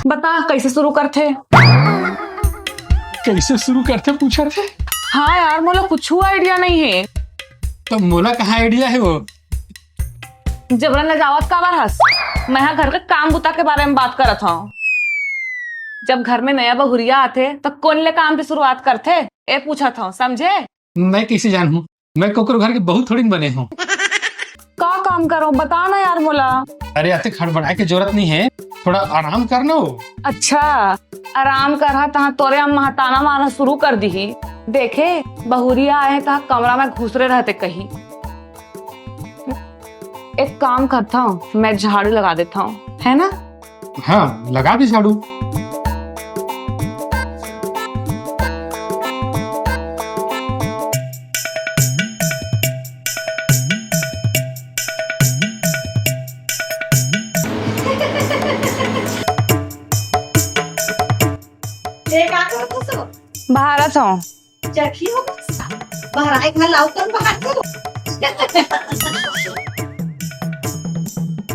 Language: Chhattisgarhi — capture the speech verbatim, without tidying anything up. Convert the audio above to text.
बता, कैसे शुरू करथे? कैसे शुरू करथे पूछत हे? हाँ यार, मोला कुछ आइडिया नहीं है। तो मोला कहाँ आइडिया है वो? जबरन ले जावत काबर हस? मैं हा घर के काम बुता के बारे में बात करत हूँ। जब घर में नया बहुरिया आथे, तो कोन ले काम की शुरुआत करथे, ए पूछत हूँ, समझे? मैं कैसे जानहूँ? मैं कोकरो घर के बहू थोड़ी न बने हूँ। का काम करो, बता ना यार मोला। अरे, अतेक हड़बड़ाए के जरूरत नहीं है, थोड़ा आराम कर लो। अच्छा, आराम करहा तहाँ तोरे अम्मा ताना मारना शुरू कर दिही। देखे, बहुरिया आए तहाँ कमरा में घुसरे रहते कहीं। एक काम करता हूँ, मैं झाड़ू लगा देता हूँ, है ना? हाँ, लगा दे झाड़ू। ए, का करत हस? बाहर आत हूँ। चरखी हो गइस? बाहर आए घर लाओ, तुम बाहर करो।